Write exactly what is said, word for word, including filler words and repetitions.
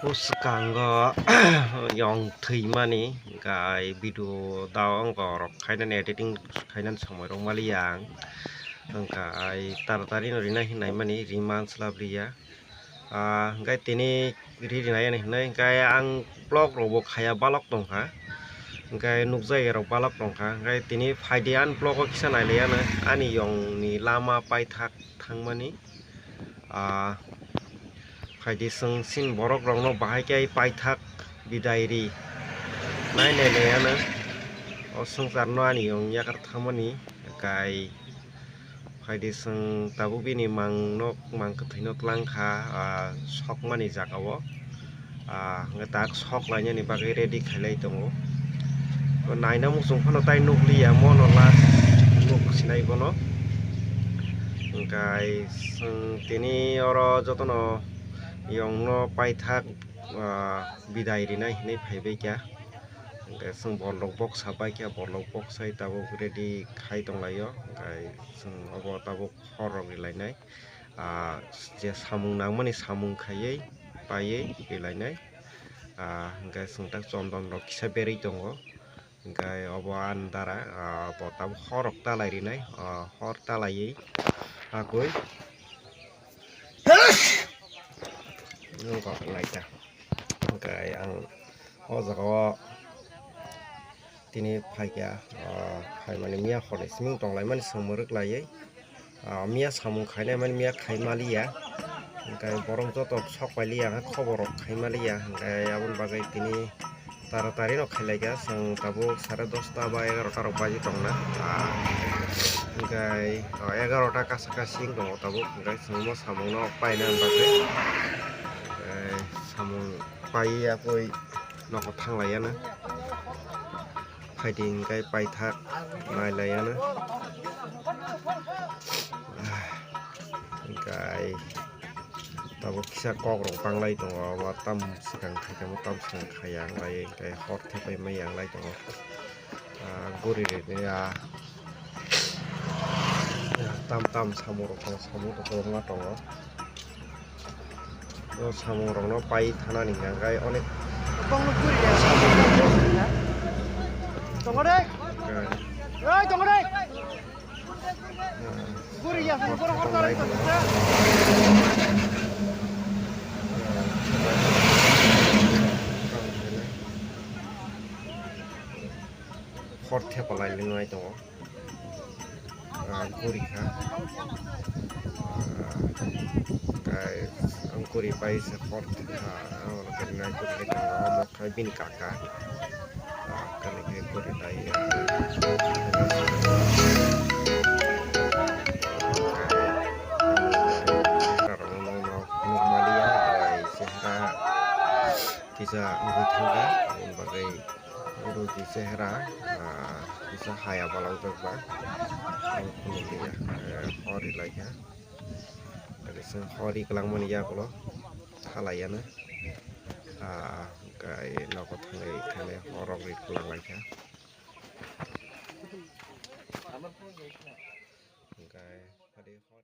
Bwskango yong thwimani, hwnkhe ai video da wngkha rok khainani, editing khainani somoi rok maliya ang, hwnkhe ai taratari no rina hinwi naimani rima swlabliya. Ah, hwnkhe tini ri rinai hinwi hwnkhe ang vlog rok bo khaiya balok tongkha, hwnkhe nukjagwi rok balok tongkha, hwnkhe tini phaidi ani vlog o kisa nailaiya ani yong ni lama paithak thangmani. Ah, phaidi chwng chini borok rokno bahai khe paithak bidai ri nai nai nai ano o swngchar no ani yong yakar thangmani kai phaidi chwng tabuk bini mang nok mang kwthwi no tlang kha, ah, sokmani jaga o. Ah, hwnkhe tak sok lainani bagwi ready khailai tongo. To naina muchung phano tai nukliya, mono last nuk sinai bono. Hwnkhe chwng tini oro jotono yongno paithak, ah, bidai rinai hinwi phaibai kha. Hwnkhe chwng borok boksa bai kha, borok boksai tabuk ready khai tonglaio. Hwnkhe chwng obo tabuk hor rok rilainai. Ah, je samung nangmani samung khaiwi paiwi rilainai. Ah, hwnkhe chwng tak chondon rok kisa berwi tongo, hwnkhe obo ani dara, ah, bo tabuk hor rok talai rinai, ah, hor talaiwi agwi nokho laikha. Hwnkhe ang o jaga o tini phaikha, ah, phaimani miya horni simi tonglaimani chwng mwrwk laiwi. Ah, miya samung khainai mani miya khai maliya, hwnkhe borok joto sok pailiya, hwnkhe khobor rok khai maliya, hwnkhe aboni bagwi tini taratari no khailaikha, chwng tabuk sare dosta ba egarota rok baji tongna, ah, hwnkhe, ah, egarota kasa kasi wng tongo tabuk, hwnkhe chwngno samungno paina bagwi, eh, samung paiya koi nogo thanglaiyana. Phaidi hwnkhe paithak nailaiyana. Hwnkhe tabuk kisa kok rok banglai tongo, obo tam swkang khaitamo tam swkang khaiya wnglai, hwnkhe hor thepai ma yanglai tongo. Ah, guri rwgwi ah, tam tam samung rok tongo, samung rok kwbangma tongo. O samung rokno pai thanani hwnkhe onek. Tongo de. Oi, tongo de. Guri ya, guri hor thalai tongo. Hor thepa lai nai tongo. Ah, guri kha. Ah, kai ang guri pai se hor kha. Ang ulo khe nai guri kha, omo khai bini kaka. Ah, kani khe guri lai ya. Rong nong nok nuk maliya, kai chehra kisa wngwi thangkha, bagwi. Rugi chehra, ah, kisa haya balangjak ba. Ang phunukliya, eh, hor ri laikha. Tei chwng hor ri kwlangmani yagulo thalaiya no. Ah, hwnkhe nogo thangwi thangwi hor rok ri kwlang laikha. Hwnkhe.